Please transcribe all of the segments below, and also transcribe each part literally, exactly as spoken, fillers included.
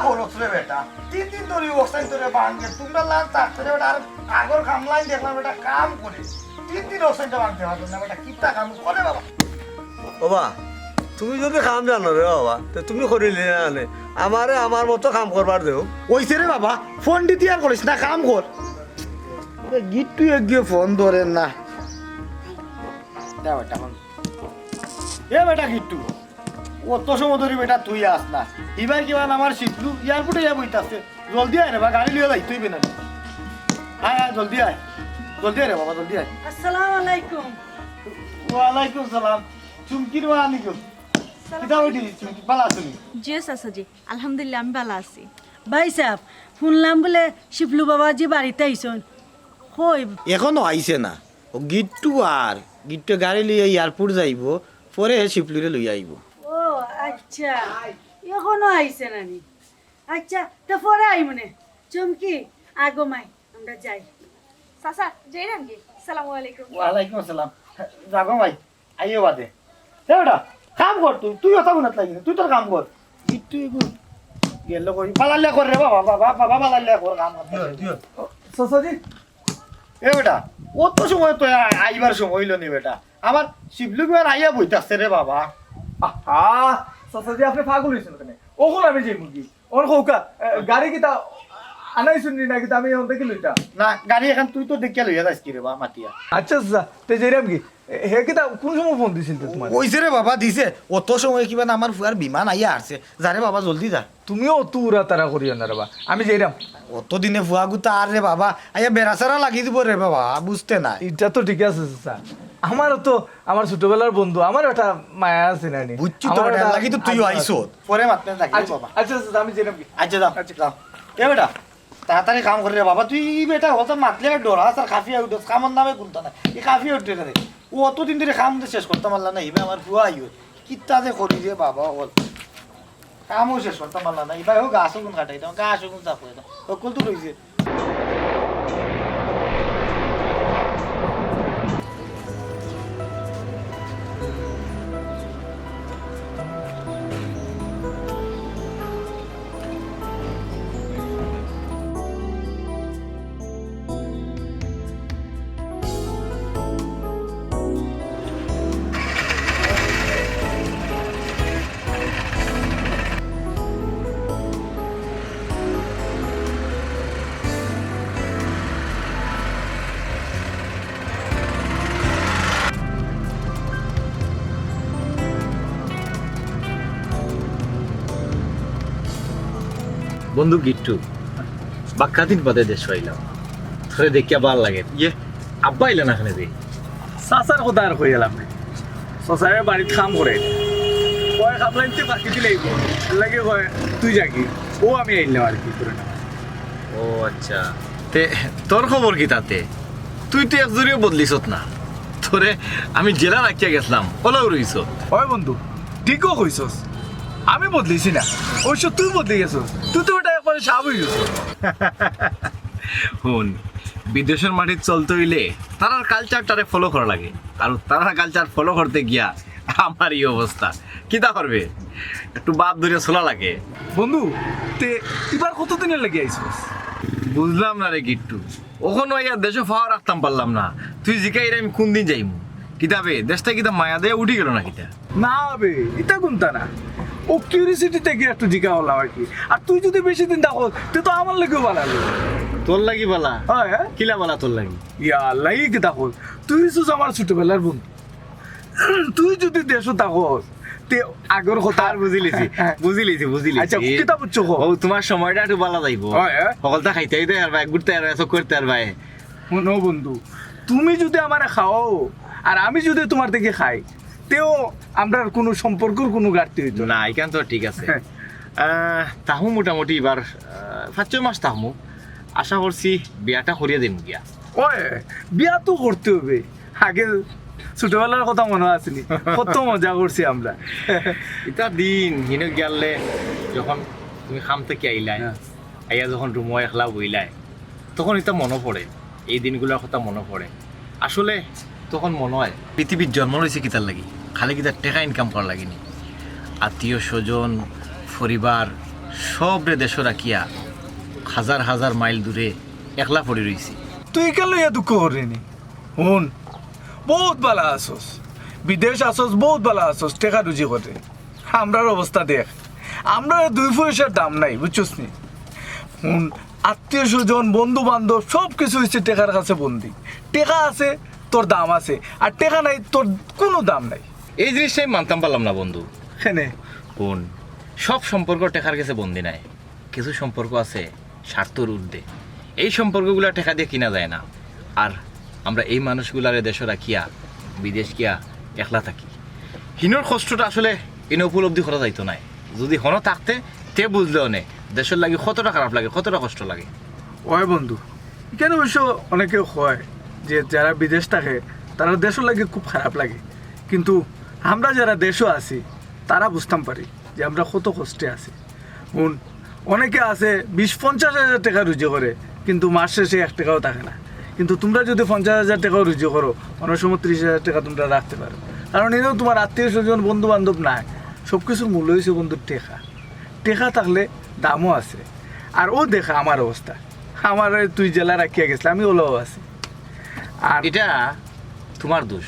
খরচ রে বেটা, তিন দিন ধরি অক্সাইন ধরে ভাঙ্গে, তোমরা লান থাকতে রে বেটা, আর আগর কামলাইন দেখলাম বেটা কাম করে, তিন দিন অক্সাইনটা ভাঙতে পারবে না বেটা, কিতা কাম করে বাবা? বাবা, তুমি যদি কাম জানো রে বাবা, তো তুমি করিলে না নে। আমারে আমার মতো কাম করবার দেও। ওইছে রে বাবা, ফোন দিতে আর করিস না, কাম কর। এ গিট্টু এগিয়ে ফোন ধরে না। দাও বেটা, ফোন। এ বেটা গিট্টু, অত সময় ধরি বেটা তুই আস না। ইবার কিমান আমার শিবলু এয়ারপোর্টে যাবো ইতাছে। জলদি আয় রে বা, গাড়ি লিয়ে যাই তুই বেনা। আয়, আয়, জলদি আয়। জলদি আয় রে বাবা, জলদি আয়। আসসালামু আলাইকুম। ওয়ালাইকুম সালাম। চুমকির মা আনি গো। সালাম। কিতা হইছে চুমকি? ভালা আছো নি? জি চাচাজি, আলহামদুলিল্লাহ, আমি ভালা আছি। ভাই সাহেব, শুনলাম বুলে শিবলু বাবাজি বাড়িত আইছইন। কই? এখনো আইছে না। ও গিট্টু আর গিট্টু গাড়ি লইয়া এয়ারপোর্ট যাইবো, পরে হে শিবলুরে লইয়া আইবো। ও আচ্ছা, এখনো আইছে না নি? আচ্ছা, তো পরে আইমুনে। চুমকি, আগো মাই, আমরা যাই। চাচা, যাইরাম গি? সালামু আলাইকুম। ওয়ালাইকুম আসসালাম। যাগো মাই, আইও বাদে। এ বেটা, কাম কর তুই, তুই অত গুণাত লাগি না, তুই তোর কাম কর। গিট্টু এগু গেল কই, বালালিয়া কর রে বাবা, বাবা, বাবা, বালালিয়া কর কাম কর। দিও, দিও। ও, চাচাজি। এ বেটা, অত সময় তো আ-, আইবার সময় অইলো নি বেটা। আমার শিবলু কিমান আইয়া বই থাকছে রে বাবা। আহা, চাচাজি, আপনি পাগল হইছেন কেনে? অখন আমি যাইমু গি। অন কউক্কা, এ, গাড়ি কিতা আনাইছইন নি না কিতা আমি অন থাকি লইতাম? না, গাড়ি এখন তুই তো দেখিয়া লইয়া যাস কি রে বা, মাতিয়া। আচ্ছা, আচ্ছা, তে যাইরাম গি? এ, হে কিতা কোন সময় ফোন দিছিল তে তোমার? ওইছে রে বাবা, দিছে। অত সময় কিবা না আমার ফুয়ার বিমান আইয়া হারছে। যা রে বাবা, জলদি যা। তুমিও অত উড়াতাড়া করিও না রে বা, আমি যাইরাম। অত দিনে ফুয়া গুতা আর রে বাবা, আইয়া বেড়াছাড়া লাগি দিব রে বাবা, বুঝতে নাই। ইটা তো ঠিক আছে চাচা, আমারও তো আমার ছোটবেলার বন্ধু, আমার একটা মায়া আছে না নি? বুঝছি তো আমার বেটা, একটা লাগি তো তুইও আগ্রহ আছে। আইছত। পরে মাতলে লাগি আচ্ছা, বাবা। আচ্ছা, আচ্ছা, আমি যাইরাম কি? আচ্ছা, যাও, আচ্ছা। যাও। এ বেটা, তাড়াতাড়ি কাম কর রে বাবা। তুই ই বেটা অত মাতলে ডরাস আর কাফিয়া উঠস, কামর নামে কুন্তা নাই। ই কাফিয়া উঠে কেনে? ও অতদিন ধরি কাম শেষ করতাম পারলা না, ইবা আমার ফুয়া আইও। কিতা যে করি রে বাবা, বল। কামও শেষ করতাম পারলা না। ইবা ও গাছ ওগুন কাটাই দাও, গাছ ওগুন চাপ করে দাও। হকল তো রইছে। বন্ধু গিট্টু, বাক্কা দিন বাদে দেশো আইলাম, তোরে দেখিয়া ভালা লাগে। ইয়ে, আব্বা আইলা না কেনে রে? চাচার কথা আর কইলাম না। চাচায় বাড়িত কাম করে। কয় কামলাইন্তে বাকি দিলাইবো। এর লাগি কয়, তুই যাগি। ও আমি আইলাম আর কি করে না। ও আচ্ছা। তে তোর খবর কিতা তে? তুই তো এক জুড়িও বদলিছত না। তোরে আমি জেলা রাখিয়া গেছলাম, ওলাও রইছত। ওই বন্ধু, ঠিকও কইছস। আমি বদলিছি না। অবশ্য তুই বদলি গেছস। তুই তো ওটা একবারে সাপ হয়ে গেছস। হুন, বিদেশর মাটিত চলতে অইলে তারার কালচারটারে ফলো করা লাগে, আর তারার কালচার ফলো করতে গিয়া আমার ই অবস্থা। কিতা করবে, একটু বাপ ধরিয়া চলা লাগে। বন্ধু, তে ইবার কতদিনর লাগি আইছস? বুঝলাম না রে গিট্টু, অখনো আইয়া দেশো পাও রাখতাম পারলাম না। তুই জিকাইরে আমি কোন দিন যাইমু? কিতা বে, দেশটা কিতা মায়া দেয়া উঠি গেল না কিতা? না বে, ইতা কুন্তা না। ও কিউরিসিটি থাকি একটু জিকা করলাম আর কি। আর তুই যদি বেশি দিন থাকস, তে তো আমার লাগিও ভালা লাগে। তোর লাগি ভালা? হ্যাঁ, হ্যাঁ। কিলা ভালা তোর লাগি? ইয়া, লাগি কিতা কর? তুই হইছস আমার ছোটবেলার বন্ধু। তুই যদি দেশো থাকস, তে আগর কথা আর বুঝিলিছি, হ্যাঁ। বুঝিলিছি, বুঝিলিছি। আচ্ছা, কিতা বুঝছো কও? ও, তোমার সময়টা একটু ভালা যাইবো। হ্যাঁ, হ্যাঁ। হকলতা খাইতে খাইতে আর ভাই, ঘুরতে আর ভাই, চক্কর করতে আর ভাই। হুনো বন্ধু, তুমি যদি আমারে খাওয়াও আর আমি যদি তোমার থাকি খাই, তেও আমরার কুনু সম্পর্কর কুনু ঘাটতি অইতো না। না, ইখান তো ঠিক আছে। হ্যাঁ। আহ, তাহু মোটামুটি ইবার, আহ, পাঁচ ছয় মাস তাহমু। আশা করছি বিয়াটা করিয়া দিমু গিয়া। ওই, বিয়া তো করতে হবে। আগে ছোটবেলার কথা মনো আছে নি? কত মজা করছি আমরা। ইতা দিন হিনো গিয়ালে যখন তুমি কাম থাকি আইলায়, হ্যাঁ। আইয়া যখন রুমো একলা বইলায়, তখন ইতা মনো পড়ে, এই দিনগুলার কথা মনো পড়ে। আসলে তখন মনো অয়, পৃথিবীত জন্ম লইছি কিতার লাগি? খালি কিতা টেকা ইনকাম করার লাগি নি? আত্মীয় স্বজন, পরিবার, সবরে দেশো রাখিয়া হাজার হাজার মাইল দূরে একলা পড়ি রইছি। তুই কেন লইয়া দুঃখ কররে নি? হুন, বউত বালা আছস, বিদেশ আছস, বউত বালা আছস, টেকা রুজি কররে। আমরার অবস্থা দেখ, আমরার দুই পয়সার দাম নাই, বুঝছস নি? হুন, আত্মীয় স্বজন, বন্ধু বান্ধব সব কিছু অইছে টেকার কাছে বন্দি। টেকা আছে, তোর দাম আছে, আর টেকা নাই, তোর কুনু দাম নাই। এই জিনিসটা আমি মানতাম পারলাম না বন্ধু। কেনে? হুন, সব সম্পর্ক টেকার গেছে বন্দি নায়। কিছু সম্পর্ক আছে স্বার্থর ঊর্ধ্বে। এই সম্পর্কগুলা টেকা দিয়া কিনা যায় না। আর আমরা এই মানুষগুলারে দেশো রাখিয়া বিদেশ গিয়া একলা থাকি। হিনর কষ্টটা আসলে ইনো উপলব্ধি করা যাইতো নায়। যুদি হনো থাকতে, তে বুঝলে অনে দেশর লাগি কতটা খারাপ লাগে, কতটা কষ্ট লাগে। ওই বন্ধু, ইখান অবশ্য অনেকে কয় যে যারা বিদেশ থাকে, তারার দেশর লাগি খুব খারাপ লাগে, কিন্তু আমরা যারা দেশো আছি, তারা বুঝতাম পারি যে আমরা কত কষ্টে আছি। হুন, অনেকে আছে বিশ পঞ্চাশ হাজার টেকা রুজি করে, কিন্তু মাস শেষে এক টেকাও থাকে না। কিন্তু তুমরা যুদি পঞ্চাশ হাজার টেকাও রুজি করো, অনেক সময় ত্রিশ হাজার টেকা তুমরা রাখতে পারো, কারণ ইনো তুমার আত্মীয় স্বজন, বন্ধু বান্ধব নাই। সব কিছুর মূল্য অইছে বন্ধু টেকা। টেকা থাকলে দামও আছে। আর অউ দেখা আমার অবস্থা, আমারে তুই যেলা রাখিয়া গেছলে আমি অলাও আছি। আর ইটা তুমার দোষ,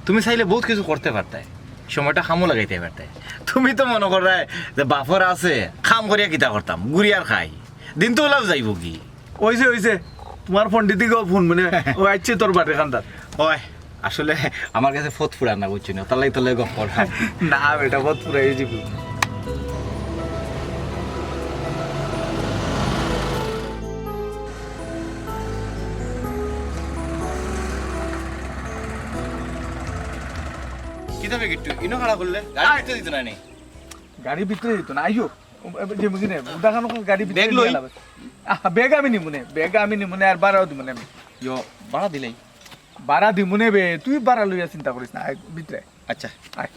তুমি চাইলে বউত কিছু করতে পারতায়, সময়টা কামো লাগাইতে পারতায়। তুমি তো মনো কররায় যে বাপর আছে, কাম করিয়া কিতা করতাম, ঘুরি আর খাই, দিন তো অলাও যাইবোগি। অইছে, অইছে, তুমার পণ্ডিতি গো ফোন মনে, ও আইছে তোর বাড়ির কান্দাত। ওই, আসলে আমার গেছে ফত ফুরার না, বুঝছো নি? তার লাগি, তার লাগি গপ করলাম। না বেটা, ফত ফুরাই অইযিবো। কিতা বে গিট্টু, ইনো খাড়া করলে? গাড়ি আয়। ভিতরে দিতো না নি? গাড়ি ভিতরে দিতো না, আইও। যে মুখে নে, উদাখান গাড়ি ভিতরে ব্যাগ লই। নিয়ে আলাবে। আহ, ব্যাগ আমি নিমুনে, ব্যাগ আমি নিমুনে, আর ভাড়াও দিমুনে আমি। ইয়ো, ভাড়া দিলাই। ভাড়া দিমুনে বে, তুই ভাড়া লইয়া চিন্তা করিস না, আয় ভিতরে আয়। আচ্ছা। আয়।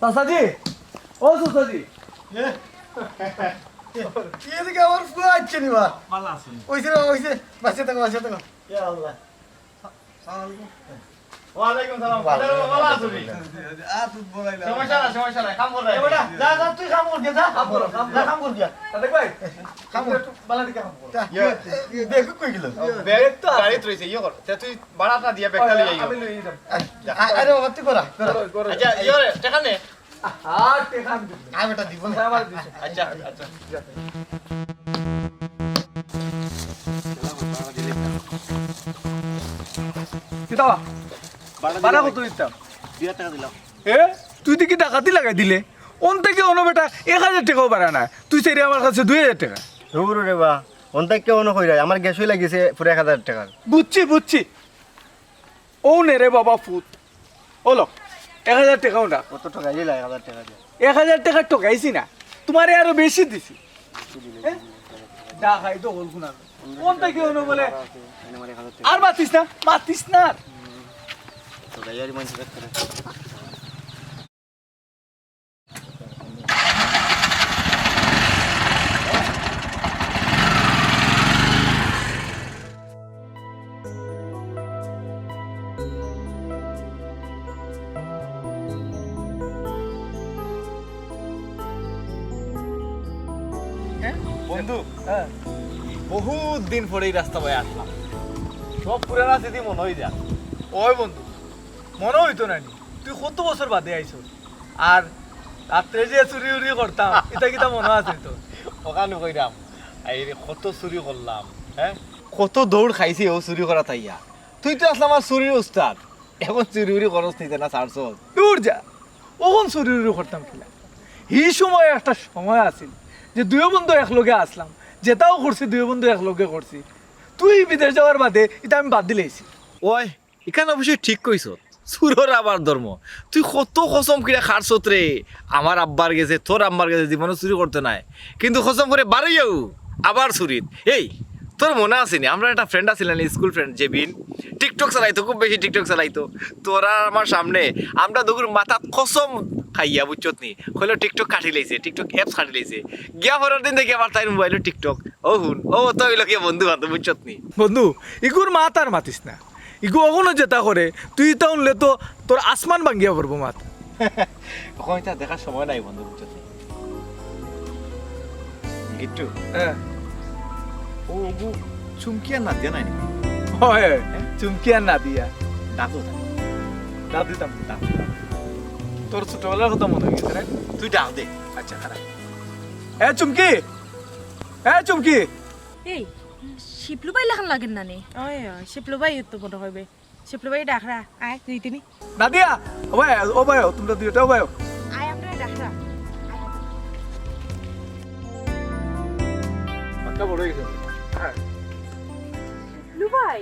চাচাজি, ও চাচাজি। এ? এদিকে আমার ফুয়া আইছে নি বা? ভালা আছইন? অইছে রে, অইছে। বাঁচিয়া থাকো, বাঁচিয়া থাকো। ইয়া আল্লাহ। সালাম আলাইকুম। ওয়ালাইকুম সালাম। ওয়ালাইকুম সালাম। ভালা আছো নি? আ, তুই বলাই না। সমস্যা না, সমস্যা না। কাম কর। এ বেটা, যা, যা, তুই কাম কর, যা। কাম কর, কাম কর। যা, কাম কর, যা। সাদেক ভাই, কাম কর। একটু বালা দিকে কাম কর। যা। ইয়ে। এ, এ, ব্যাগ কই গেল? ব্যাগ তো আছে। গাড়িত রইছে, ইয়ে কর। তে তুই ভাড়াটা দিয়া ব্যাগটা লই আইও। আমি লই যাম। যা। আ-, আরে বাবা, তুই করা, করা। করো, করো। আচ্ছা, ইয়ে রে, টাকা নে। আর টেকা আমি দিব না। আমি এটা দিব না। আমার দিছে। আচ্ছা, আচ্ছা। কিতা বা? ভাড়া কত দিতাম? দুই হাজার টাকা দিলাম। এ, তুই দেখি ডাকাতি লাগাই দিলে। অন থাকি অনো বেটা এক হাজার টেকাও ভাড়া না। তুই চাইরে আমার কাছে দুই হাজার টেকা। ধুর রে বা, অন থাকি অনো কইরায়, আমার গ্যাসই লাগিছে পুরা এক হাজার টেকার। বুঝছি, বুঝছি। অউ নে রে বাবা ফুত। অউ ল, এক হাজার টেকাও না। কত টেকা দিলা এক হাজার টেকা দিয়া? এক হাজার টেকা ঠকাইছি না, তুমারে আরো বেশি দিছি। হ্যাঁ? যা খাই তো হল কুনা। কোন থাকি অনো বলে? এনে আমার এক হাজার টেকা। আর মাতিস না, মাতিস না আর। ঠকাইয়ারি মানুষ দেখতে। বন্ধু, হ্যাঁ। বহুত দিন পরে এই রাস্তা বায় আসলাম, সব পুরানা স্মৃতি মনো অই যায়। ওই বন্ধু, মনো অইতো না নি? তুই কত বছর বাদে আইছস। আর রাত্রে যে চুরি উরি করতাম, ইতা কিতা মনো আছে তোর? অখান কইরাম, এই রে কত চুরি করলাম, হ্যাঁ? কত দৌড় খাইছি অউ চুরি করাত আইয়া। তুই তো আছলে আমার চুরির উস্তাদ, অখন চুরি উরি করস নি তে না ছাড়ছস? দূর যা, অখন চুরি উরি করতাম কিলা? হি সময় একটা সময় আছিল যে দুইও বন্ধু একলগে আছলাম, যেতাও করছি দুইও বন্ধু একলগে করছি। তুই বিদেশ যাওয়ার বাদে ইতা আমি বাদ দিলাইছি। ওই, ইখান অবশ্যই ঠিক কইছত। চুরর আবার ধর্ম। তুই কত কসম কিরা খারছত রে। আমার আব্বার গেছে, তোর আম্মার গেছে জীবনে চুরি করতে নায়। কিন্তু কসম করে বারইয়াউ আবার চুরিত। এই, তোর মনো আছে নি? আমরার একটা friend আছিল না, school friend জেবিন। TikTok চালাইতো, খুব বেশি TikTok চালাইতো। তোর আর আমার সামনে আমরা দুগুর মাথাত কসম খাইয়া, বুঝছত নি? কইলো TikTok কাটিলাইছে, TikTok apps কাটিলাইছে। গিয়া পরর দিন দেখি আবার তাইর mobile-ও TikTok। ও হুন, ও তো অইলো গিয়া বন্ধু বান্ধব, বুঝছত নি? বন্ধু, ইগুর মাত আর মাতিস না। ইগু অখনো যেতা করে, তুই ইতা হুনলে তো তোর আসমান ভাঙ্গিয়া পড়বো মাত। অখন ইতা দেখার সময় নাই বন্ধু, বুঝছত নি? একটু হ্যাঁ। ও ওগু চুমকি আর নাদিয়া নায়নি? হয়, চুমকি আর নাদিয়া। ডাকো তারে। ডাক দিতাম, ডাক দিতাম। তোর ছোটবেলার কথা মনে অই গেছে রে? তুই ডাক দে। আচ্ছা, খারাপ। এ চুমকি, এ চুমকি। এই, শিপলু ভাই লাখান লাগের না নি? ওই, ওই, শিপলু ভাই তো মনে অইবে। শিপলু ভাই ডাকরা, আয়, দুই দিনই। নাদিয়া, ও ভাই, ও ভাই, তুমরা দুইটা ও ভাই। আয়, আমরা ডাকরা। বাক্কা বড় অই গেছে। হ্যাঁ। শিপলু ভাই,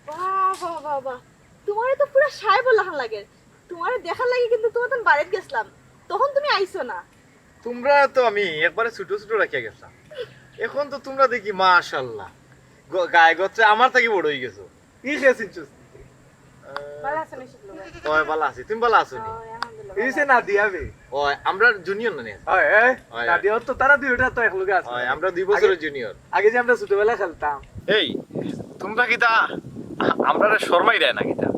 বাহ, বাহ, বাহ, বাহ। তুমারে তো পুরা সাহেব লাখান লাগের। তুমারে দেখার লাগি কিন্তু তুমার তখন বাড়িত গেছলাম, তখন তুমি আইছো না। তুমরা তো আমি একবারে ছোট ছোট রাখিয়া গেছলাম, এখন তো তুমরা দেখি মাশাআল্লাহ গ- গায়ে গত্রে আমার থাকি বড় অই গেছো। ই কে চিনছস? ভালা আছো নি শিপলু ভাই? ওই ভালা আছি, তুমি ভালা আছো নি? ওই, আলহামদুলিল্লাহ, এই ভালা যে আছি। নাদিয়া বে। ওই আমরা জুনিয়র না নি? হয়, হ্যাঁ। হয়, নাদিয়া তো তারা দুইটা তো একলগে আছে। ওই আমরা দুই বছরের জুনিয়র। আগে যে আমরা ছোটবেলা খেলতাম। এই তুমরা কিতা আমরারে শরমাই দেয় না কিতা?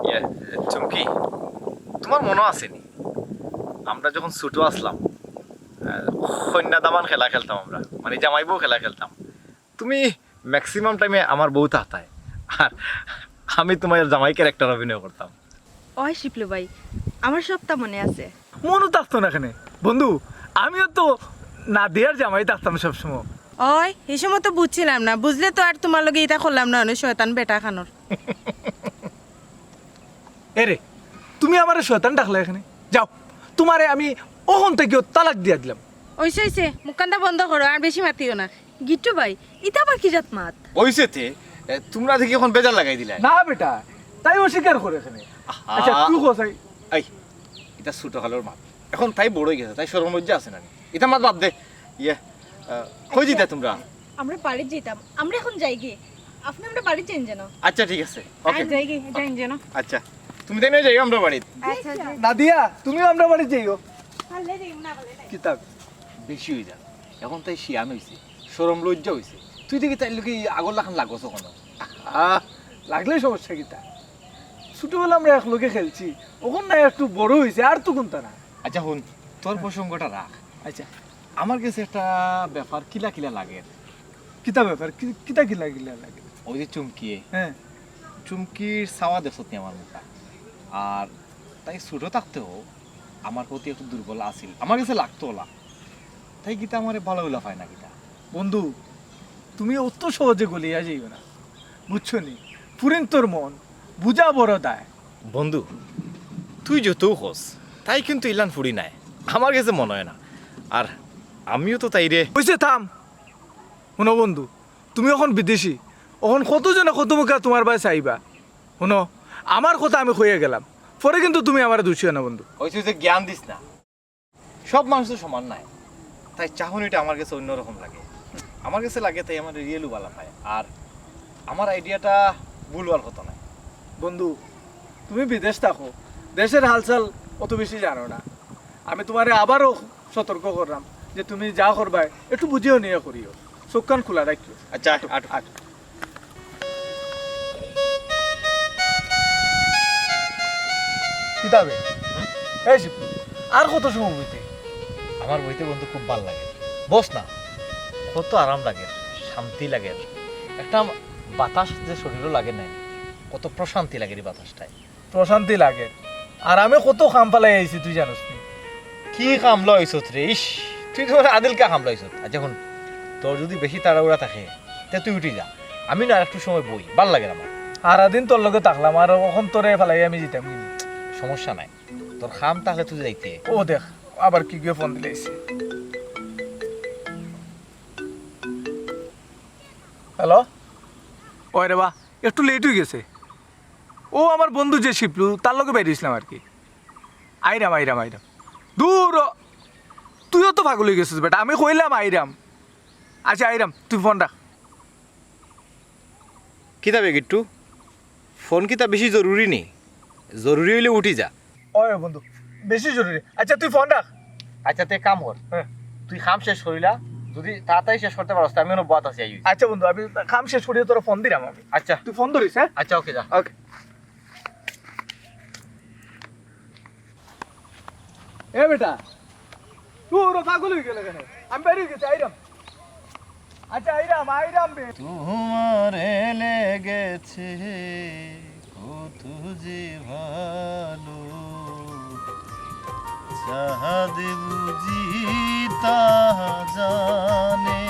ইয়ে, চুমকি, তুমার মনো আছে নি আমরা যখন ছোট আছলাম, আহ, কন্যা দামান খেলা খেলতাম আমরা, মানে জামাই বউ খেলা খেলতাম। তুমি ম্যাক্সিমাম টাইমে আমার বউ থাকতায়, আর আমি তুমার জামাই ক্যারেক্টার অভিনয় করতাম। ওই শিপলু ভাই, আমার সবটা মনে আছে। মনো থাকতো না কেনে বন্ধু, আমিও তো নাদিয়ার জামাই থাকতাম সবসময়। ওই, এই সময় তো বুঝছিলাম না, বুঝলে তো আর তুমার লগে ইতা করলাম না, অনেক শয়তান বেটা খানোর। এরে, তুমি আমারে শয়তান ডাকলা কেনে? যাও, তুমারে আমি অখন থাকিউ তালাক দিয়া দিলাম। অইছে, অইছে, মুখখানটা বন্ধ করো, আর বেশি মাতিও না। গিট্টু ভাই, ইতা আবার কি জাত মাত? অইছে তে, এ, তুমরা দেখি এখন বেজার লাগাই দিলায়। না বেটা, তাই অস্বীকার করে কেনে। আচ্ছা, তুই কোথায়? এই, ইতা ছোট কালর মাত, এখন তাই বড় অই গেছে, তাই শরম লজ্জা আছে না নি? ইতা মাত বাদ দে। ইয়ে, আহ, কই যিতায় তুমরা? আমরা বাড়িত যিতাম, আমরা এখন যাইগি। আপনে আমরা বাড়িত যাইন যেন। আচ্ছা, ঠিক আছে, ওকে। যাইগি, যাইন যেন। আচ্ছা, তুমি তাইন যাইও আমরা বাড়িত। আচ্ছা, আচ্ছা। নাদিয়া, তুমিও আমরা বাড়িত যাইও। পারলে যাইম, না পারলে নাই। কিতা? বেশি অই যার, এখন তাই শিয়ান অইছে, শরম লজ্জা অইছে, তুই দেখি তাইর লগে আগর লাখান লাগছ কেনে? আহ, লাগলে সমস্যা কিতা? ছোটবেলা আমরা একলগে খেলছি, অখন না একটু বড় অইছে, আর তো কুন্তা না। আচ্ছা হুন, তোর প্রসঙ্গটা রাখ। আচ্ছা। আমার গেছে একটা ব্যাপার কিলা কিলা লাগের। কিতা ব্যাপার? কি-, কিতা কিলা কিলা লাগে? ওই যে চুমকিয়ে, হ্যাঁ। চুমকির চাওয়া দেখছত নি আমার মুখটা? আর তাই ছোট থাকতেও আমার প্রতি একটু দুর্বল আছিল, আমার গেছে লাগতো অলা। তাই কিতা আমারে ভালা অলা পায় না কিতা? বন্ধু, তুমি অত সহজে গলিয়া যাইও না, বুঝছো নি? ফুরিন্তর মন বুঝা বড় দায়। বন্ধু, তুই যতউ কস, তাই কিন্তু ইলান ফুরি নায়, আমার গেছে মনো অয় না। আর আমিও তো তাইরে। অইছে, থাম। হুনো বন্ধু, তুমি অখন বিদেশি, অখন কত জনে কত মুখা তুমার বায় চাইবা। হুনো, আমার কথা আমি কইয়া গেলাম, পরে কিন্তু তুমি আমারে দুষিও না বন্ধু। ওই তুই যে জ্ঞান দিস না, সব মানুষ তো সমান নায়, তাই চাহনিটা আমার গেছে অন্যরকম লাগে। আমার গেছে লাগে তাই আমার রিয়েলু ভালা পায়। আর আমার আইডিয়াটা ভুল অওয়ার কথা নায়। বন্ধু, তুমি বিদেশ থাকো, দেশের হালচাল অত বেশি জানো না। আমি তুমারে আবারও সতর্ক করলাম যে তুমি যা করবায় একটু বুঝিয়া হুনিয়া করিও, চউখ কান খোলা রাখিও। আচ্ছা, আট। আট। কিতা বে? এই শিবু, আর কত সময় বইতে? আমার বইতে বন্ধু খুব ভালা লাগে, বস না, কত আরাম লাগে, শান্তি লাগে, একটা বাতাস যে শরীরও লাগে না, কত প্রশান্তি লাগে এই বাতাসটায়। প্রশান্তি লাগে। আর আমি কত কাম ফালাই আইছি, তুই জানোস নি? কি কামলা অইছত রে? ইস, তুই তো আদিলকা কামলা অইছত। আচ্ছা হুন, তোর যদি বেশি তাড়াহুড়া থাকে, তে তুই উঠি যা, আমি না একটু সময় বই, ভালা লাগে না আমার। সারাদিন তোর লগে থাকলাম, আর অখন তোরে ফালাই আমি যিতাম নি? সমস্যা নাই, তোর কাম থাকলে তুই যাইতে। ও দেখ, আবার কি গিয়ে ফোন দিলে আইছে। হ্যালো, ওই রে বা, একটু লেট অই গেছে। ও আমার বন্ধু যে শিপলু, তার লগে বাইর অইছিলাম আর কি। আইরাম, আইরাম, আইরাম। দূর ও, তুইও তো পাগল অই গেছস বেটা, আমি কইলাম আইরাম। আচ্ছা আইরাম, তুই ফোন রাখ। কিতা বে গিট্টু, ফোন কিতা বেশি জরুরি নি? জরুরি অইলে উঠি যা। ওই বন্ধু, বেশি জরুরি। আচ্ছা তুই ফোন রাখ। আচ্ছা তে কাম কর, হ্যাঁ। তুই কাম শেষ করিলা, যদি তাড়াতাড়ি শেষ করতে পারস তে আমি অনো বওয়াত আছি, আইবি। আচ্ছা বন্ধু, আমি কাম শেষ করিয়া তোরে ফোন দিরাম আমি। আচ্ছা। তুই ফোন ধরিস, হ্যাঁ? আচ্ছা, ওকে, যা। ওকে। এ বেটা, তুই ওরা পাগল অই গেলে কেনে? আমি বেরিয়ে গেছি, আইরাম। আচ্ছা, আইরাম, আইরাম বে। তোমারে লেগেছে কত যে ভালো, চাঁদ বুঝি তা জানে।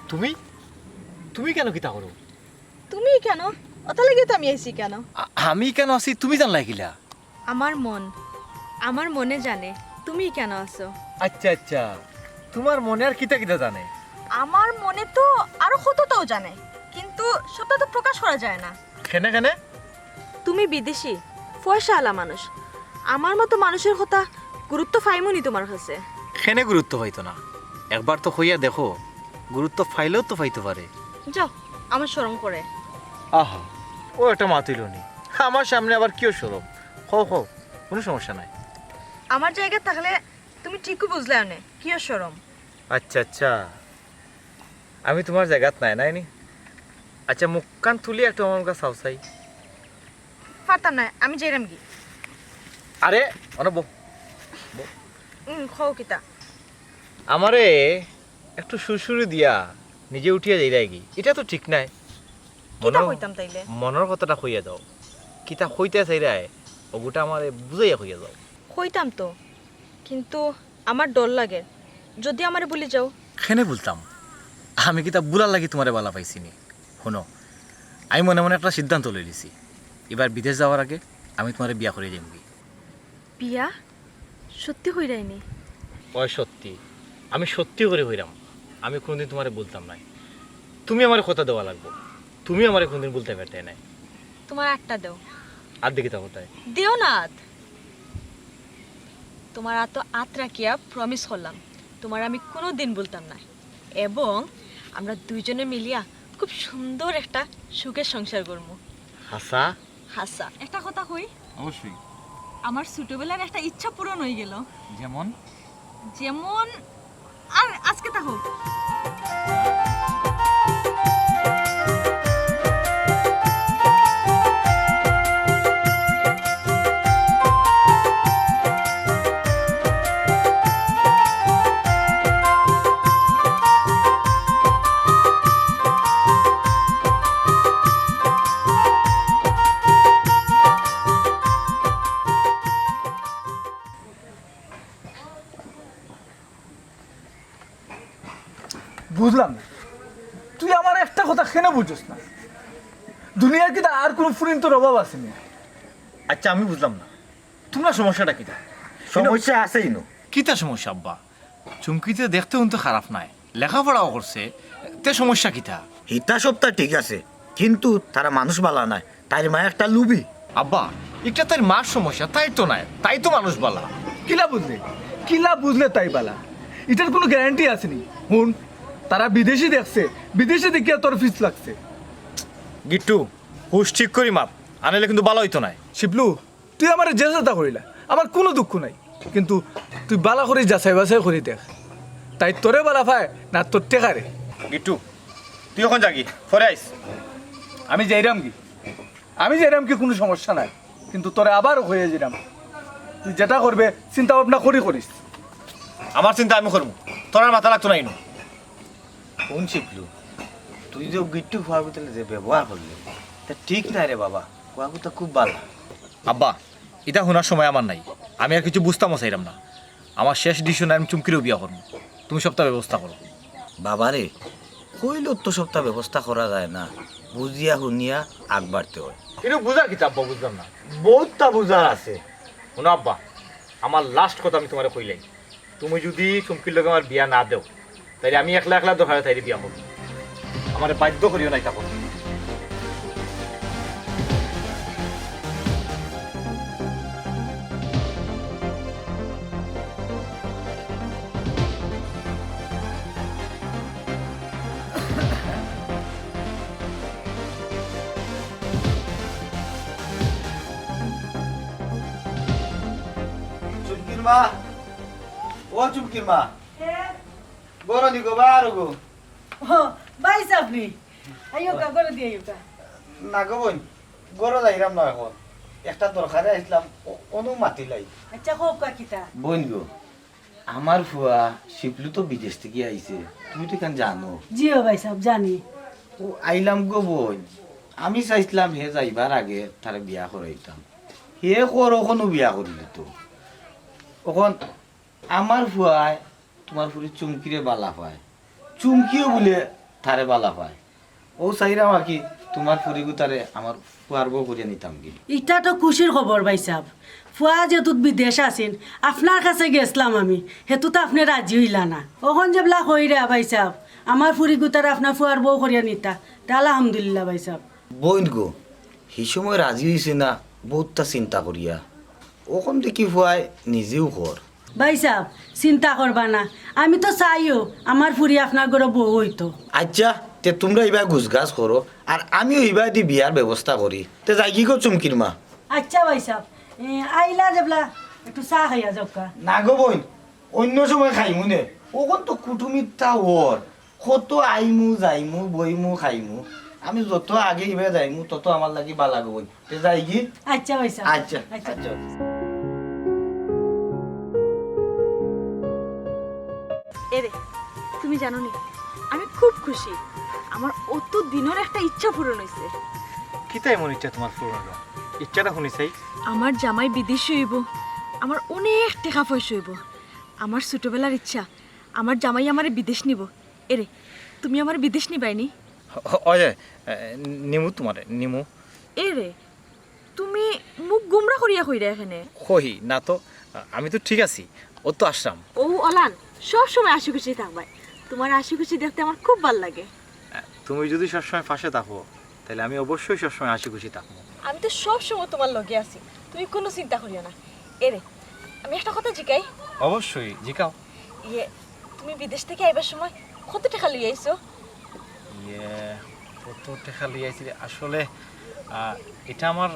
তুমি? তুমি কেন কিতা করো? তুমি কেন? অতা লাগি তো আমি আইছি কেন? আ-, আমি কেন আছি তুমি জানলাই কিলা? আমার মন, আমার মনে জানে তুমি কেন আছো। আচ্ছা, আচ্ছা, তোমার মনে আর কিতা কিতা জানে? আমার মনে তো আরো কততাও জানে, কিন্তু সবটা তো প্রকাশ করা যায় না। কেনে, কেনে? তুমি বিদেশি, পয়সাআলা মানুষ, আমার মতো মানুষের কথা গুরুত্ব পাইমুনি তোমার কাছে? কেনে গুরুত্ব পাইতো না? একবার তো কইয়া দেখো, গুরুত্ব পাইলেও তো পাইতো পারে। যাও, আমার শরম করে। আহা, ও একটা মাতিল নি, আমার সামনে আবার কিও শরম? কও, কও, কোনো সমস্যা নাই। আমার জায়গা থাকলে তুমি ঠিকই বুঝলায় নে, কিও শরম। আচ্ছা, আচ্ছা, আমি তোমার জায়গাত নাই, নাই নি? আচ্ছা, মুখখান তুলি একটু আমার মুখা চাও চাই। পারতাম না, আমি যাইরাম গি। আরে, অনো বও। হুম, কও কিতা? আমারে একটু সুরসুরি দিয়া নিজে উঠিয়া যাইরায় গি, ইটা তো ঠিক নায়। কিতা মনর, কইতাম তাইলে? মনর কথাটা কইয়া যাও, কিতা কইতায় চাইরায়, ওগুটা আমারে বুঝাইয়া কইয়া যাও। কইতাম তো, কিন্তু আমার ডর লাগে, যদি আমারে ভুলি যাও। কেনে ভুলতাম? আমি কিতা ভুলার লাগি তোমারে বালা পাইছি নি? হুনো, আমি মনে মনে একটা সিদ্ধান্ত লইলিছি, এবার বিদেশ যাওয়ার আগে আমি তোমারে বিয়া করিয়া যাইমুগি। বিয়া? সত্যি কইরায় নি? অয় সত্যি, আমি সত্যি করি কইরাম, আমি কোনোদিন তোমারে ভুলতাম নায়। তুমি আমারে কথা দেওয়া লাগবো, তুমি আমারে কোনোদিন ভুলতায় পারতায় নায়। তোমার আতটা দেও। আত দেখি তা কোথায়? দেও না আত। তোমার আতো আত রাখিয়া প্রমিস করলাম, তোমারে আমি কোনোদিন ভুলতাম নায়, এবং আমরা দুইজনে মিলিয়া খুব সুন্দর একটা সুখের সংসার করমু। হাছা? হাছা। একটা কথা কই? অবশ্যই। আমার ছোটবেলার একটা ইচ্ছা পূরণ অইগেল। যেমন? যেমন, আর আজকে থাকো। বুঝলাম না, তুই আমার একটা কথা কেনে বুঝস না? দুনিয়ার কিতা আর কোনো ফুরিন্তর অভাব আছে নি? আচ্ছা, আমি বুঝলাম না, তোমরা সমস্যাটা কিতা? সমস্যা আছে ইনো। কিতা সমস্যা আব্বা? চুমকিতে দেখতে হুনতে খারাপ নায়, লেখাপড়াও করছে, তে সমস্যা কিতা? হিতা সবতা ঠিক আছে, কিন্তু তারা মানুষ বালা নায়। তাইর মা একটা লুবি। আব্বা, ইটা তাইর মার সমস্যা, তাইর তো নায়, তাই তো মানুষ বালা। কিলা বুঝলে? কিলা বুঝলে তাই বালা? ইটার কোনো গ্যারান্টি আছে নি? হুন, তারা বিদেশি দেখছে, বিদেশি দেখিয়া তোর ফিস লাগছে। গিট্টু, হুশ ঠিক করি মাত, আনাইলে কিন্তু বালা অইতো নায়। শিবলু, তুই আমারে যে যেতা কইলা, আমার কুনু দুঃখ নাই, কিন্তু তুই বালা করি যাচাই বাছাই করি দেখ, তাই তোরে বালা পায় না তোর টেকারে। গিট্টু, তুই অখন যাগি, পরে আইস। আমি যাইরাম গি, আমি যাইরাম গি, কুনু সমস্যা নাই, কিন্তু তোরে আবার কইয়া যাইরাম, তুই যেতা করবে চিন্তা ভাবনা করি করিস। আমার চিন্তা আমি করমু, তোর আর মাথা লাগতো না ইনো। হুন শিবলু, তুই যে গিট্টু ফুয়াগুতার লগে যে ব্যবহার করলি, তা ঠিক নায় রে বাবা। ফুয়াগুতা খুব বালা। আব্বা, ইতা হুনার সময় আমার নাই, আমি আর কিছু বুঝতামও চাইরাম না। আমার শেষ ডিসিশন, আমি চুমকিরেউ বিয়া করমু। তুমি সবতা ব্যবস্থা করো। বাবারে, কইলেউ তো সবতা ব্যবস্থা করা যায় না, বুঝিয়া হুনিয়া আগ বাড়তে অয়। ইনো বুঝার কিতা আব্বা, বুঝলাম না, বউততা বুঝার আছে। হুনো আব্বা, আমার লাস্ট কথা আমি তোমারে কইলাই, তুমি যুদি চুমকির লগে আমার বিয়া না দেও, তাইলে আমি একলা একলা দরকারে তাইরে বিয়া করমু। আমারে বাধ্য করিও না ইতা করতে। চুমকির মা, ও চুমকির মা, ঘরো নি গো, বারো গো। ও, বাইছ আপনি। আইওকা, ঘরো দি আইওকা। না গো বইন, ঘরো যাইরাম না অখন। একটা দরকারে আইছলাম, অ-, অনো মাতিলাই। আচ্ছা, কউক্কা কিতা? বইন গো, আমার ফুয়া শিপলু তো বিদেশ থাকি আইছে, তুমি তো ইখান জানো। জি অয় ভাইসাব, জানি। ও আইলাম গো বইন, আমি চাইছলাম হে যাইবার আগে তারে বিয়া করাইতাম। হে কর অখনো বিয়া করিলিতো। অখন আমার ফুয়ায় তুমার ফুরি চুমকিরে বালা পায়, চুমকিও বুলে তারে বালা পায়। অউ চাইরাম আর কি, তুমার ফুরিগুতারে আমার ফুয়ার বউ করিয়া নিতাম গি। ইটা তো খুশির খবর ভাইসাব। ফুয়া যেহেতু বিদেশ আছইন, আপনার কাছে গেছলাম আমি, হেতু তো আপনে রাজি অইলা না। অখন যেবলা কইরা ভাইসাব, আমার ফুরিগুতারে আপনার ফুয়ার বউ করিয়া নিতা, তে আলহামদুলিল্লাহ ভাইসাব। বইন গো, হি সময় রাজি অইছে না, বউততা চিন্তা করিয়া। অখন দেখি ফুয়ায় নিজেউ কর। ভাইসাব, চিন্তা করবা না, আমি তো চাইও আমার ফুরি আপনার ঘরো বউ অইতো। আচ্ছা, তে তুমরা ইবায় গুছগাছ করো, আর আমিও ইবায়দি বিয়ার ব্যবস্থা করি। তে যাইগি গো চুমকির মা। আচ্ছা ভাইসাব, এ, আইলা যেবলা একটু চা খাইয়া যাউক্কা। না গো বইন, অইন্য সময় খাইমু নে। অখন তো কুটুমিতা অর, কত আইমু, যাইমু, বইমু, খাইমু। আমি যত আগে ইবায় যাইমু, তত আমার লাগি বালা গো বইন। তে যাইগি? আচ্ছা ভাইসাব। আচ্ছা, আচ্ছা। আচ্ছা। এরে, তুমি জানো নি, আমি খুব খুশি। আমার অত দিনর একটা ইচ্ছা পূরণ অইছে। কিতা এমন ইচ্ছা তুমার পূরণ অইলো? ইচ্ছাটা হুনি চাই। আমার জামাই বিদেশি অইবো, আমার অনেক টেকা পয়সা অইবো। আমার ছোটবেলার ইচ্ছা, আমার জামাই আমারে বিদেশ নিবো। এরে, তুমি আমারে বিদেশ নিবায়নি? অয়, এ, নিমু তুমারে, নিমু। এরে, তুমি মুখ গুমরা করিয়া কইরায় কেনে? কই না তো, আমি তো ঠিক আছি, অউ তো আছলাম। অউ অলান, সব সময় হাসি খুশি থাকবায়। তুমার হাসি খুশি দেখতে আমার খুব ভালা লাগে। তুমি যুদি সব সময় পাশে থাকো, তাইলে আমি অবশ্যই সব সময় হাসি খুশি থাকমু। আমি তো সব সময় তুমার লগে আছি, তুমি কুনু চিন্তা করিও না। এরে, আমি একটা কথা জিকাই? অবশ্যই, জিকাও। ইয়ে, তুমি বিদেশ থাকি আইবার সময় কত টেকা লইয়া আইছো? ইয়ে, কত টেকা লইয়া আইছি রে? আসলে, আহ, ইটা আমার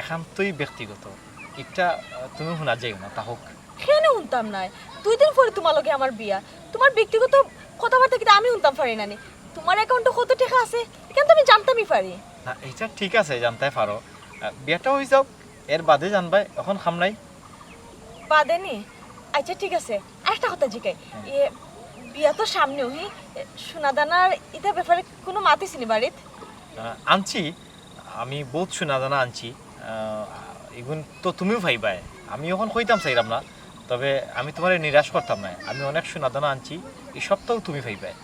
একান্তই ব্যক্তিগত। ইটা, আহ, তুমি হুনা যাইও না, তা হোক। কেনে হুনতাম নায়? দুই দিন পরে তুমার লগে আমার বিয়া। তুমার ব্যক্তিগত কথাবার্তা কিতা আমি হুনতাম পারি না নি? তুমার অ্যাকাউন্টো কত টেকা আছে, ইখান তো আমি জানতামই পারি। না, ইটা ঠিক আছে, জানতায় পারো। আহ, বিয়াটা অই যাউক, এর বাদে জানবায়, অখন কাম নাই। বাদে নি? আচ্ছা, ঠিক আছে। আরেকটা কথা জিকাই। হ্যাঁ। এ, বিয়া তো সামনেউ, হি? এ, সোনাদানার ইতার ব্যাপারে কুনু মাত আইছে নি বাড়িত? আহ, আনছি, আমি বউত সোনাদানা আনছি। আহ, ইগুন তো তুমিও পাইবায়। আমি অখন কইতাম চাইরাম না, তবে আমি তুমারে নিরাশ করতাম নায়। আমি অনেক সোনাদানা আনছি, ই সবতাউ তুমি পাইবায়।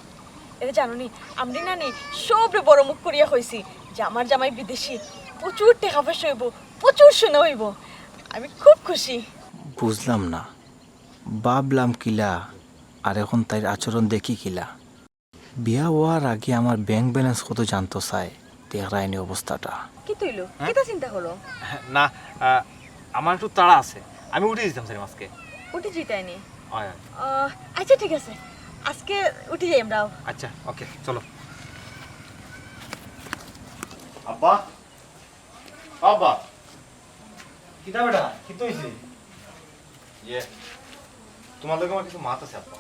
এরে জানো নি, আমি নানি সবরে বড় মুখ করিয়া কইছি যে আমার জামাই বিদেশি, প্রচুর টেকা পয়সা অইবো, প্রচুর সোনা অইবো। আমি খুব খুশি। বুঝলাম না, ভাবলাম কিলা, আর অখন তাইর আচরণ দেখি কিলা। বিয়া অওয়ার আগে আমার ব্যাংক ব্যালেন্স কত জানতো চায়, দেখরায়নি অবস্থাটা। কিতা অইলো? হ্যাঁ? কিতা চিন্তা করো? না, আহ, আমার একটু তাড়া আছে, আমি উঠি যাইতাম চাইরাম আজকে। উঠি যাইতায়নি? অয়, অয়। আহ, আচ্ছা, ঠিক আছে, আজকে উঠি যাই আমরাও। আচ্ছা, ওকে, চলো। আব্বা, আব্বা। কিতা বেটা, কিতা অইছে? ইয়ে, তুমার লগে আমার কিছু মাত আছে, আব্বা।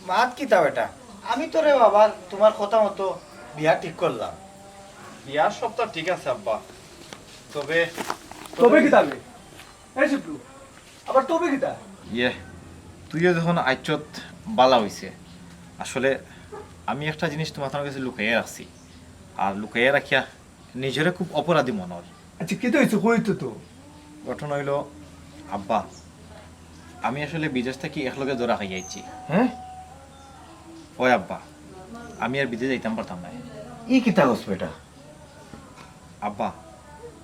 মাত কিতা বেটা? আমি তো রে বাবা তুমার কথা মতো বিয়া ঠিক করলাম। বিয়ার সবতা ঠিক আছে, আব্বা। তবে তবে কিতা বে? এই শিবলু, আবার তবে কিতা? ইয়ে, তুইও যখন আইছত বালা অইছে। আসলে আমি একটা জিনিস তুমার গেছে লুকাইয়া রাখছি, আর লুকাইয়া রাখিয়া নিজরে খুব অপরাধী মনে অর। আচ্ছা, কিতা অইছে? কই তো তো। ঘটনা অইলো, আব্বা, আমি আসলে বিদেশ থাকি একলগে ধরা খাইয়া আইছি। হ্যাঁ? অয় আব্বা, আমি আর বিদেশ যাইতাম পারতাম নায়। ই কিতা কস বেটা? আব্বা,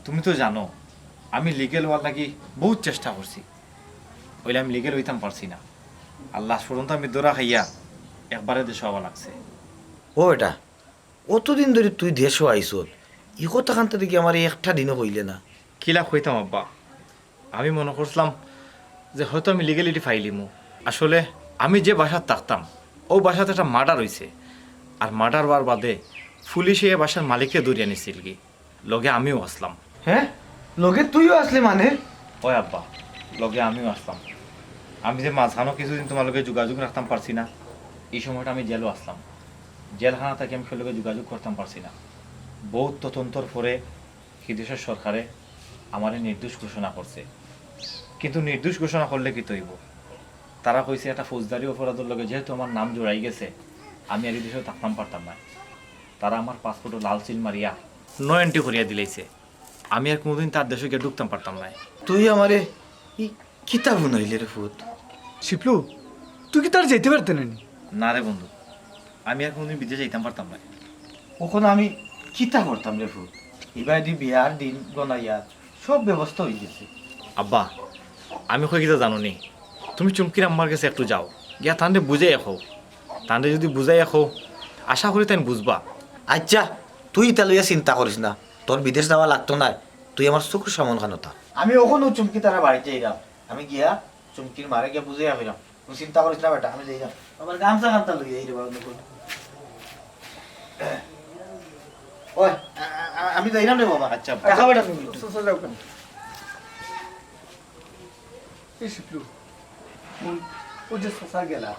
তুমি তো জানো, আমি লিগ্যাল অওয়ার লাগি বউত চেষ্টা করছি, অইলে আমি লিগ্যাল অইতাম পারছি না। আর লাস্ট পর্যন্ত আমি ধরা খাইয়া একবারে দেশো আওয়া লাগছে। ও বেটা, অতদিন ধরি তুই দেশো আইছত, ই কথাখান তো দেখি আমারে একটা দিনও কইলে না। কিলা কইতাম আব্বা, আমি মনো করছিলাম যে হয়তো আমি লিগ্যালিটি পাইলিমু। আসলে আমি যে বাসাত থাকতাম, অউ বাসাত একটা মার্ডার অইছে, আর মার্ডার অওয়ার বাদে পুলিশে এ বাসার মালিকরে ধরিয়া নিছিলগি, লগে আমিও আছলাম। হ্যাঁ, লগে তুইও আছলে মানে? অয় আব্বা, লগে আমিও আছলাম। আমি যে মাঝখানো কিছুদিন তুমার লগে যোগাযোগ রাখতাম পারছি না, ই সময়টা আমি জেলো আছলাম। জেলখানা থাকি আমি কেউর লগে যোগাযোগ করতাম পারছি না। বউত তদন্তর পরে হি দেশর সরকারে আমারে নির্দোষ ঘোষণা করছে। কিন্তু নির্দোষ ঘোষণা করলে কিতা অইবো? তারা কইছে একটা ফৌজদারি অপরাধর লগে যেহেতু আমার নাম জড়াই গেছে, আমি আর ই দেশো থাকতাম পারতাম না। তারা আমার পাসপোর্টো লাল সিল মারিয়া no entry করিয়া দিলাইছে। আমি আর কুনুদিন তার দেশো গিয়া ঢুকতাম পারতাম নায়। তুই আমারে ই কিতা হুনাইলে রে ফুত? শিপলু, তুই কিতা আর যাইতে পারতে না নি? না রে বন্ধু, আমি আর কুনুদিন বিদেশ যাইতাম পারতাম নায়। অখন আমি কিতা করতাম রে ফুত? ইবায়দি বিয়ার দিন গনাইয়া সব ব্যবস্থা অইগেছে। আব্বা, আমি কই কিতা জানো নি? তুমি চুমকির আম্মার গেছে একটু যাও, গিয়া তানরে বুঝাইয়া কও। তানরে যুদি বুঝাইয়া কও, আশা করি তাইন বুঝবা। আইচ্ছা, তুই ইতা লইয়া চিন্তা করিস না, তোর বিদেশ যাওয়া লাগতো নায়, তুই আমার চকুর সামন খানো থাক। আমি অখনউ চুমকি তারার বাড়িত যাইরাম, আমি গিয়া চুমকির মারে গিয়া বুঝাইয়া কইরাম। তুই চিন্তা করিস না বেটা, আমি যাইরাম। বাবার গামছা খানটা লইয়া আই রে বাবা, দেখো। ওই, আ-, আ-, আমি যাইরাম রে বাবা। আচ্ছা। দেখা বেটা তুমি। চাচা যাও কেন? এই শিপলু, অউ, অউ যে চাচা গেলা,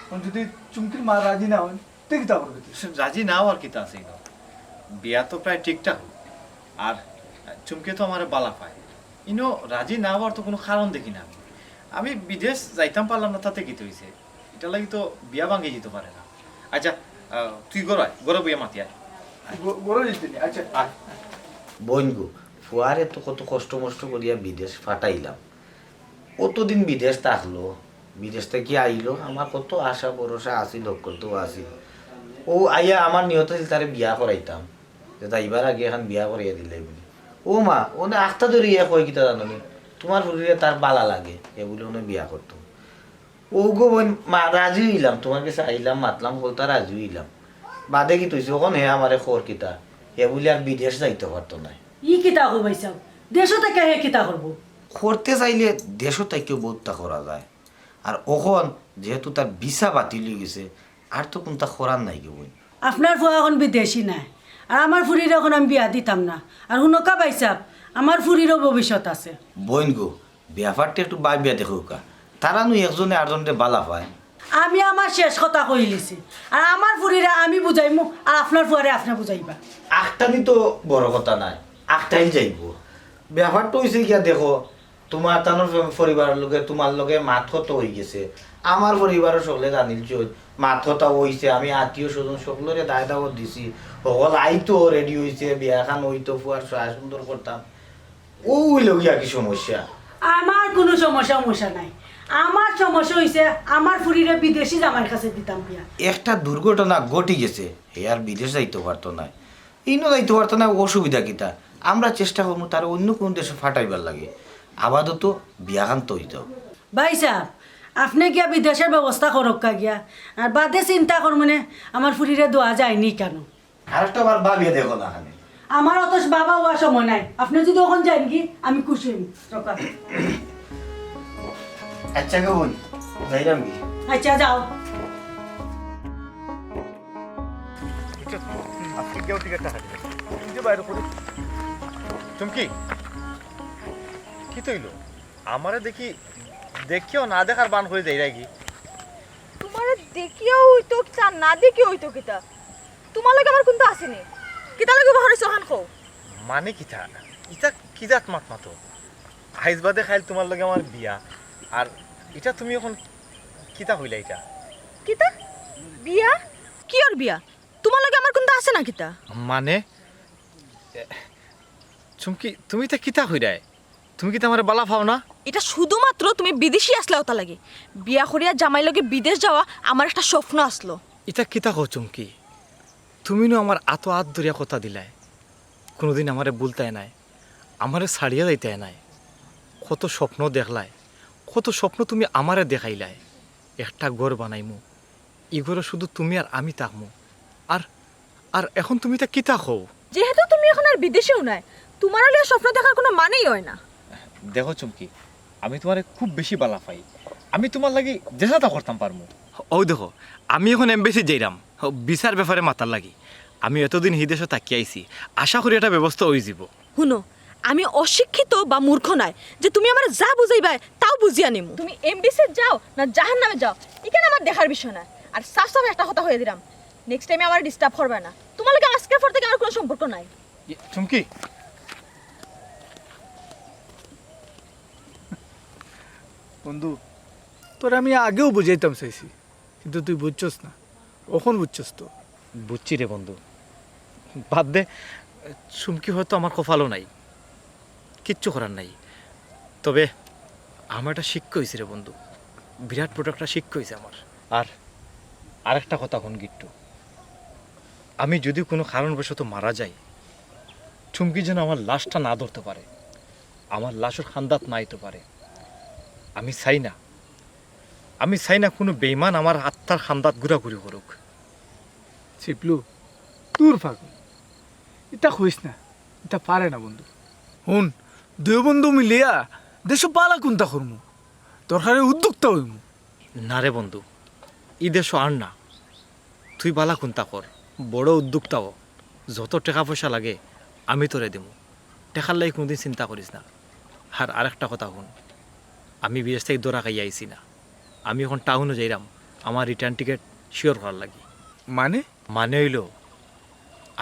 অখন যুদি চুমকির মা রাজি না অইন, তে কিতা করবে তুই? রাজি না অওয়ার কিতা আছে ইনো? বিয়া তো প্রায় ঠিকঠাক। আর চুমকি তো আমারে বালা পায়। ইনো রাজি না অওয়ার তো কুনু কারণ দেখি না আমি। আমি বিদেশ যাইতাম পারলাম না, তাতে কিতা অইছে? ইটার লাগি তো বিয়া ভাঙ্গি যিতো পারে না। আইচ্ছা, আহ, তুই ঘরো আয়, ঘরো বইয়া মাতি আয়। ঘ-, ঘরো যাইতে নি? আইচ্ছা। আয়। বইন গো, ফুয়ারে তো কত কষ্ট মষ্ট করিয়া বিদেশ ফাটাইলাম। অতদিন বিদেশ থাকলো, বিদেশ থাকি আইলো, আমার কত আশা ভরসা আছিল, হক্কলতাও আছিল। অউ আইয়া আমার নিয়ত আছিল তারে বিয়া করাইতাম, যে যাইবার আগে এখান বিয়া করাইয়া দিলাই বুলি। ও মা, অনে আখতা ধরিয়া কয় কিতা জানো নি? তুমার ফুরিরে তার বালা লাগে, হে বুলি অনে বিয়া করতো। অউ গো বইন, মা, রাজি অইলাম, তুমার গেছে আইলাম, মাতলাম, হক্কলতা রাজি অইলাম। বাদে কিতা অইছে, অখন হে আমারে কর কিতা, হে বুলি আর বিদেশ যাইতো পারতো নায়। ই কিতা কও ভাইসাব? দেশো থাকিয়া হে কিতা করবো? করতে চাইলে দেশো থাকিও বউততা করা যায়। আর অখন যেহেতু তার ভিসা বাতিল অইগেছে, আর তো কুনতা করার নাই গো বইন। আপনার ফুয়া অখন বিদেশি নায়, আর আমার ফুরিরে অখন আমি বিয়া দিতাম না। আর হুনউক্কা ভাইসাব, আমার ফুরিরও ভবিষ্যৎ আছে। বইন গো, ব্যাপারটা একটু ভাবিয়া দেখউক্কা, তারা নু একজনে আরজনরে বালা পায়। আমি আমার শেষ কথা কইলিছি, আর আমার ফুরিরে আমি বুঝাইমু, আর আপনার ফুয়ারে আপনে বুঝাইবা। আখতানি তো বড় কথা নায়, আখতাইল যাইবো। ব্যাপারটা অইছে গিয়া দেখো, তুমার তানর পরিবারর লগে তুমার লগে মাত কথা অইগেছে, আমার পরিবারর সকলে জানিলছইন, মাত কথা অইছে, আমি আত্মীয় স্বজন সকলরে দায় দাওয়াত দিছি, হকল আইতো, রেডি অইছে, বিয়াখান অইতো, ফুয়ার সাজ সুন্দর করতাম। অউ অইলো গিয়া কি সমস্যা? আমার কুনু সমস্যা, সমস্যা নাই। আমার সমস্যা অইছে আমার ফুরিরে বিদেশি জামাইর কাছে দিতাম বিয়া। একটা দুর্ঘটনা ঘটি গেছে, হে আর বিদেশ যাইতো পারতো নায়, ইনো যাইতো পারতো নায়, অসুবিধা কিতা? আমরা চেষ্টা করমু তারে অইন্য কুনু দেশো ফাটাইবার লাগি। আপাতত বিয়াখান তো অইতো। ভাইসাব, আপনে গিয়া বিদেশর ব্যবস্থা করউক্কা গিয়া, আর বাদে চিন্তা করমুনে। আমার ফুরিরে দেওয়া যায়নি কেনে? আরেকটা বার ভাবিয়া দেখো না খালি। আমার অত ভাবা অওয়ার সময় নাই। আপনে যুদি অখন যাইনগি, আমি খুশি অইমু। আইচ্ছা গো বইন, যাইরাম গি? আইচ্ছা, যাও। আজকে কেউ টিকিটটা কাটে। এই যে বাইরে করি। চুমকি, কিতা অইলো? আমারে দেখি, দেখিয়াও না দেখার ভান করি যাইরায়গি। তুমারে দেখিয়াও অইতো কিতা, না দেখিয়াও অইতো কিতা? তুমার লগে আমার কুন্তা আছে নি? কিতার লাগি অইবো অখান কও। মানে কিতা? ইতা কি জাত মাত মাতো? আইজ বাদে কাইল তুমার লগে আমার বিয়া, আর ইটা তুমি অখন কিতা কইলা ইটা? কিতা? বিয়া? কিওর বিয়া? তুমার লগে আমার কুন্তা আছে না কিতা? মানে, এ, চুমকি, তুমি ইতা কিতা কইরায়? তুমি কিতা আমারে বালা পাও না? ইটা শুধুমাত্র তুমি বিদেশি আছলায় অতার লাগি। বিয়া করিয়া জামাইর লগে বিদেশ যাওয়া আমার একটা স্বপ্ন আছলো। ইতা কিতা কও চুমকি? তুমি নু আমার আতো আত ধরিয়া কথা দিলায়, কুনুদিন আমারে ভুলতায় নায়, আমারে ছাড়িয়া যাইতায় নায়। কত স্বপ্ন দেখলায়, কত স্বপ্ন তুমি আমারে দেখাইলায়। একটা ঘর বানাইমু, ই ঘরো শুধু তুমি আর আমি থাকমু। আর, আর অখন তুমি ইতা কিতা কও? যেহেতু তুমি অখন আর বিদেশেও নায়, তুমারে লইয়া স্বপ্ন দেখার কুনু মানেই অয় না। দেখো চুমকি, আমি তুমারে খুব বেশি বালা পাই, আমি তুমার লাগি যেতা তা করতাম পারমু। অউ দেখো, আমি অখন embassy যাইরাম, ভিসার ব্যাপারে মাতার লাগি। আমি এতদিন হি দেশো থাকি আইছি, আশা করি একটা ব্যবস্থা অইযিবো। হুনো, আমি অশিক্ষিত বা মূর্খ নায় যে তুমি আমারে যা বুঝাইবায় তাও বুঝিয়া নিমু। তুমি embassy যাও না জাহান্নামে যাও, ইখান আমার দেখার বিষয় নায়। আর সাফ সাফ একটা কথা কইয়া দিরাম, next time আমারে disturb করবায় না। তুমার লগে আজকের পর থাকি আমার কুনু সম্পর্ক নাই। ইয়ে, চুমকি, বন্ধু, তোরে আমি আগেও বুঝাইতাম চাইছি, কিন্তু তুই বুঝছস না। অখন বুঝছস তো? বুঝছি রে বন্ধু, বাদ দে। চুমকি হয়তো আমার কপালো নাই, কিচ্ছু করার নাই। তবে আমার একটা শিক্ষা অইছে রে বন্ধু, বিরাট বড় একটা শিক্ষা অইছে আমার। আর আরেকটা কথা হুন গিট্টু, আমি যদি কোনো কারণবশত মারা যাই, চুমকি যেন আমার লাশটা না ধরতে পারে, আমার লাশর খান্দাত না আইতে পারে। আমি চাই না, আমি চাই না কোনো বেইমান আমার আত্মার খান্দাত ঘুরাঘুরি করুক। শিপলু, দূর পাগল, ইতা কইস না, ইতা পারে না বন্ধু। হুন, দুই বন্ধু মিলিয়া দেশো বালা কুন্তা করমু, দরকারে উদ্যোক্তা অইমু। না রে বন্ধু, ই দেশো আর না। তুই বালা কুন্তা কর, বড় উদ্যোক্তা অ। যত টেকা পয়সা লাগে আমি তোরে দিমু, টেকার লাগি কুনুদিন চিন্তা করিস না। আর আরেকটা কথা হুন, আমি বিদেশ থাকি ধরা খাইয়া আইছি না, আমি অখন টাউনো যাইরাম আমার রিটার্ন টিকিট শিওর করার লাগি। মানে? মানে অইলো,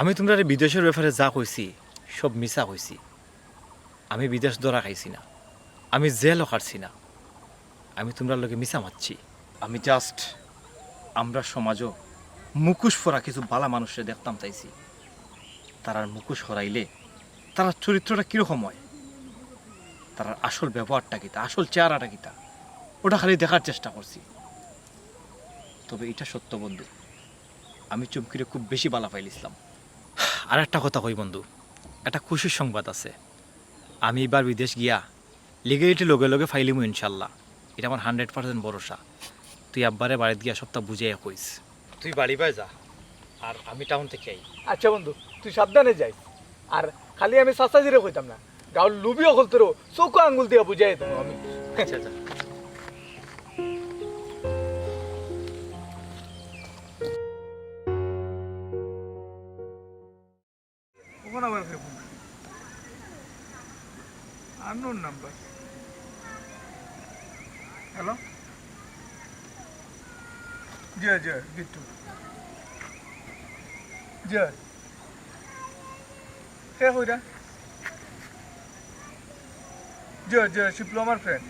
আমি তুমরারে বিদেশর ব্যাপারে যা কইছি সব মিছা কইছি। আমি বিদেশ ধরা খাইছি না, আমি জেলও খাটছি না, আমি তুমরার লগে মিছা মাতছি। আমি just আমরার সমাজো মুখোশ পরা কিছু বালা মানুষরে দেখতাম চাইছি। তারার মুখোশ হরাইলে তারার চরিত্রটা কিরকম অয়, তারার আসল ব্যবহারটা কিতা, আসল চেহারাটা কিতা, ওটা খালি দেখার চেষ্টা করছি। তবে ইটা সত্য বন্ধু, আমি চুমকিরে খুব বেশি বালা পাইলিছলাম। আর একটা কথা কই বন্ধু, একটা খুশির সংবাদ আছে। আমি এবার বিদেশ গিয়া লিগ্যালিটি লগে লগে ফাইলিমু ইনশাল্লাহ, ইটা আমার হান্ড্রেড পার্সেন্ট ভরসা। তুই আব্বারে বাড়িত গিয়া সবটা বুঝাইয়া কইস। তুই বাড়ি বায় যা, আর আমি টাউন থাকি আই। আচ্ছা বন্ধু, তুই সাবধানে যাইস। আর খালি আমি চাচাজিরে কইতাম না, গাউর লুবি অকলতরেও চউখো আঙ্গুল দিয়া বুঝাই দিমু আমি। আচ্ছা, আচ্ছা। অখন আবার কে ফোন? Unknown number. হ্যালো? জি, জি, গিট্টু। জি। কে কইরা? জি, জি, শিপলু আমার ফ্রেন্ড।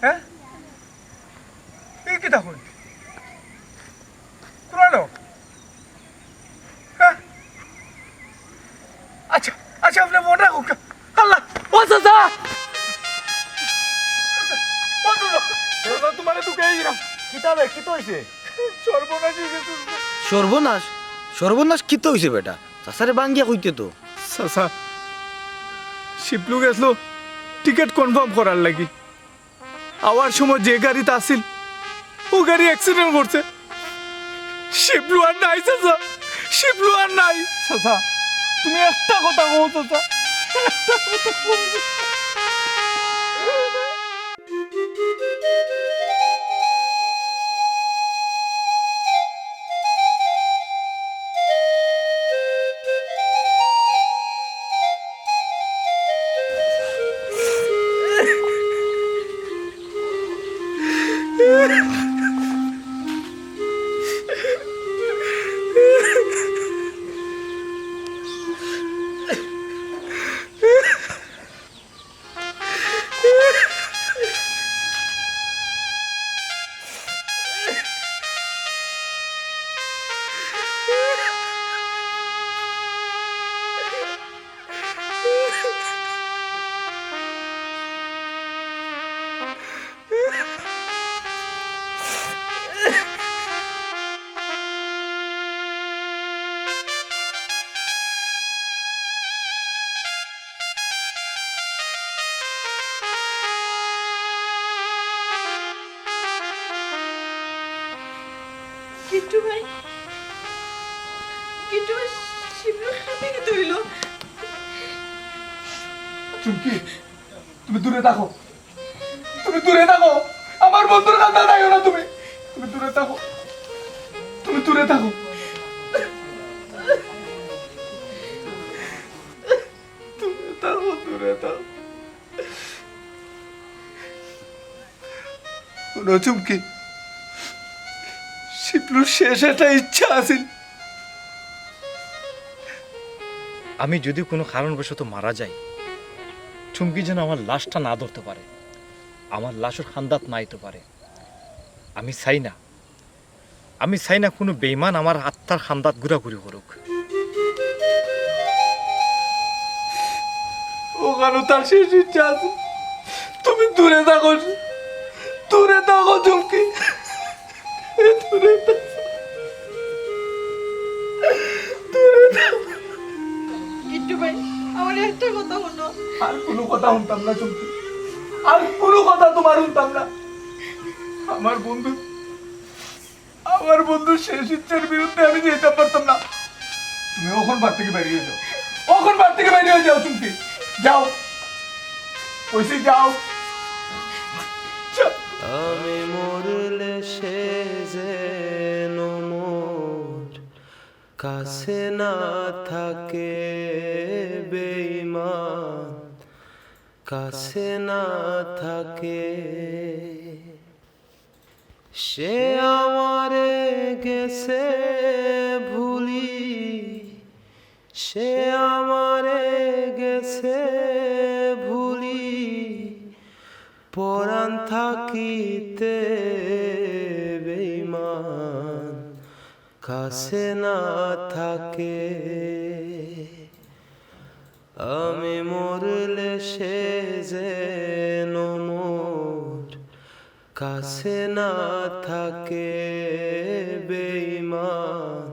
হ্যাঁ? ই কিতা কইন? কুনানো? হ্যাঁ? আচ্ছা, আচ্ছা, আপনে মনো রাখউক্কা। আল্লাহ, ও চাচা! ও চাচা, চাচা, তুমারে তো কই গেলাম। কিতা বে, কিতা অইছে? সর্বনাশ অই গেছে। সর্বনাশ? সর্বনাশ কিতা অইছে বেটা? চাচারে ভাঙ্গিয়া কইতে তো। চাচা, শিপলু গেছলো টিকিট কনফার্ম করার লাগি। আওয়ার সময় যে গাড়িত আছিল, অউ গাড়ি অ্যাক্সিডেন্ট করছে। শিবলু আর নাই চাচা, শিবলু আর নাই। চাচা, তুমি একটা কথা কও চাচা, একটা কথা কও। কিট্টু ভাই, কিট্টু ভাই, শিবলু, আপনি কি ধরল? চুমকি, তুমি দূরে থাকো, তুমি দূরে থাকো, আমার বন্ধুর কাছে যাইও না তুমি, তুমি দূরে থাকো, তুমি দূরে থাকো, দূরে থাকো, দূরে থাকো। হুনো চুমকি, শিবলুর শেষ একটা ইচ্ছা আছিল। আমি যদি কোনো কারণবশত মারা যাই, চুমকি যেন আমার লাশটা না ধরতে পারে। আমার লাশর কান্দাত না আইতো পারে। আমি চাই না, আমি চাই না কুনু বেইমান আমার আত্মার কান্দাত ঘুরাঘুরি করুক। অখানো তার শেষ ইচ্ছা আছে। তুমি দূরে থাকো, দূরে থাকো চুমকি, দূরে থাকো, দূরে থাকো। গিট্টু ভাই, আমার একটা কথা হুনো। আর কুনু কথা হুনতাম না চুমকি, আর কুনু কথা তুমার হুনতাম না। আমার বন্ধু, আমার বন্ধুর শেষ ইচ্ছার বিরুদ্ধে আমি যাইতাম পারতাম না। তুমি অখন বাড়ি থাকি বাইর অই যাও, অখন বাড়ি থাকি বাইর অই যাও চুমকি, যাও, কইছি যাও, যাও। আমি মরলে সে যেন মোর কাছে না থাকে, বেইমান কাছে না থাকে। সে আমারে গেছে ভুলি, সে আমারে গেছে ভুলি, পরাণ থাকিতে বেইমান কাছে না থাকে। আমি মরলে সে যেন মোর কাছে না থাকে, বেইমান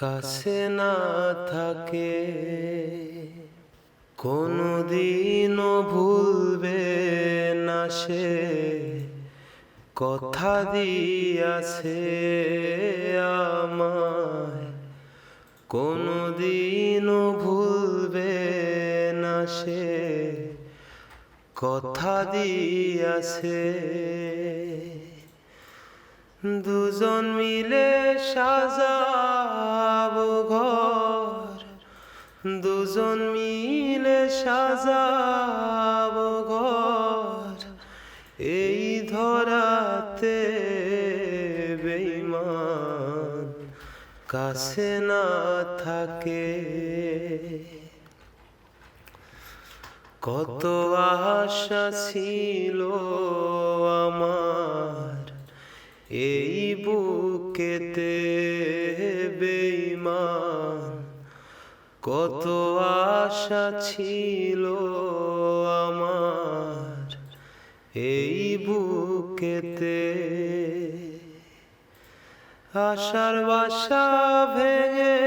কাছে না থাকে। কোনোদিনও ভুলবে না সে কথা দিয়াছে আমায়, কোনোদিনও ভুলবে না সে কথা দিয়াছে। দুজন মিলে সাজাবো ঘর, দুজন মিলে সাজাবো ঘর, এই ধরাতে বেইমান কাছে না থাকে। কত আশা ছিল আমার এই বুকেতে বেইমান, কত আশা ছিল আমার এই বুকেতে। আশার বাসা ভেঙে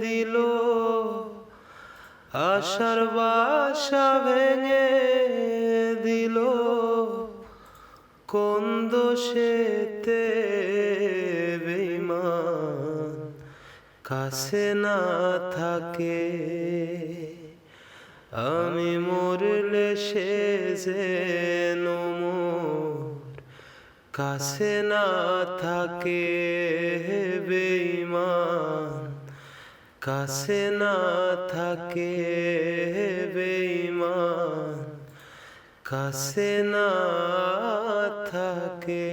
দিল, আশার বাসা ভেঙে দিল, কোন দোষেতে বেইমান কাছে না থাকে। আমি মরলে সে যেন মোর কাছে না থাকে, বেইমান কাছে না থাকে, বেইমান কাছে না থাকে।